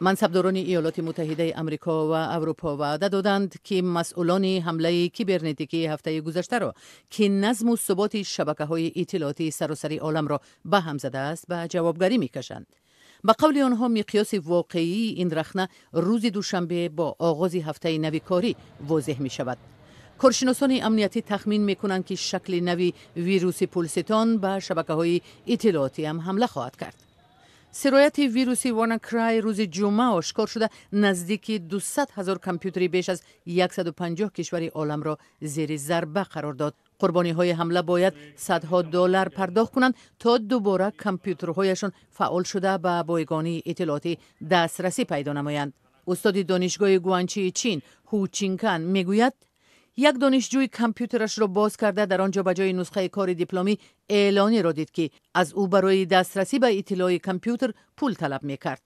Мансабдорони Иёлоти Муттаҳидаи Амрико ва Аврупо ваъда доданд, ки масъулони ҳамлаи кибернетикии ҳафтаи гузаштаро, ки назму суботи шабакаҳои иттилоотии саросари оламро ба ҳам задааст, ба ҷавобгарӣ мекашанд. Ба қавли онҳо, миқёси воқеии ин рахна рӯзи душанбе бо оғози ҳафтаи нави корӣ возеҳ мешавад. Коршиносони амниятӣ тахмин мекунанд, ки шакли нави вируси пулситон ба шабакаҳои иттилоотӣ ҳам ҳамла хоҳад кард. Сирояти вируси WannaCry рӯзи ҷумъа ошкор шуда, наздики 200 ҳазор компютери беш аз 150 кишвари оламро зери зарба қарор дод. Қурбониҳои ҳамла бояд садҳо доллар пардохт кунанд, то дубора компютерҳояшон фаъол шуда, ба бойгонии иттилоотӣ дастрасӣ пайдо намоянд. Устоди Донишгоҳи Гуанчии Чин Ҳу Чинкан мегӯяд, як донишҷӯи компютерашро боз карда, дар он ҷо ба ҷои нусхаи кори дипломӣ эълонеро дид, ки аз ӯ барои дастрасӣ ба иттилои компютер пул талаб мекард.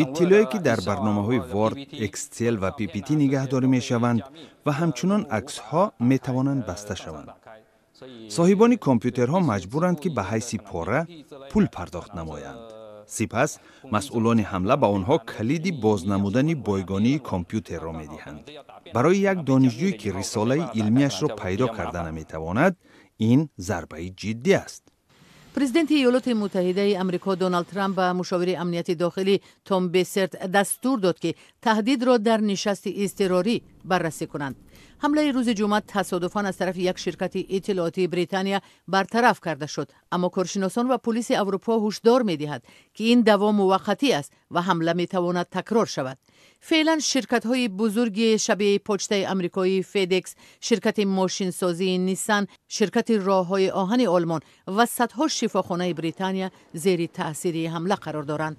Иттилоъе, ки дар барномаҳои Word, Excel ва PPT нигаҳдорӣ мешаванд ва ҳамчунон аксҳо метавонанд баста шаванд. Соҳибони компютерҳо маҷбуранд, ки ба ҳайси пора пул пардохт намоянд. Сипас масъулони ҳамла ба онҳо калиди боз намудани бойгонии компютерро медиҳанд. Барои як донишҷӯе, ки рисолаи илмиашро пайдо карда наметавонад, ин зарбаи ҷиддӣ аст. Президенти Иёлоти Муттаҳидаи Амрико Доналд Трамп ба мушовири амнияти дохилӣ Том Бессерт дастур дод, ки таҳдидро дар нишасти изтирорӣ баррасӣ кунанд. Ҳамлаи рӯзи ҷумъа тасодуфан аз тарафи як ширкати иттилоотии Британия бартараф карда шуд, аммо коршиносон ва пулиси Аврупо ҳушдор медиҳад, ки ин даво муваққатӣ аст ва ҳамла метавонад такрор шавад. Феълан ширкатҳои бузурги шабеҳи почтаи амрикоии Федекс, ширкати мошинсозии Ниссан, ширкати роҳҳои оҳани Олмон ва садҳо шифохонаи Британия зери таъсири ҳамла қарор доранд.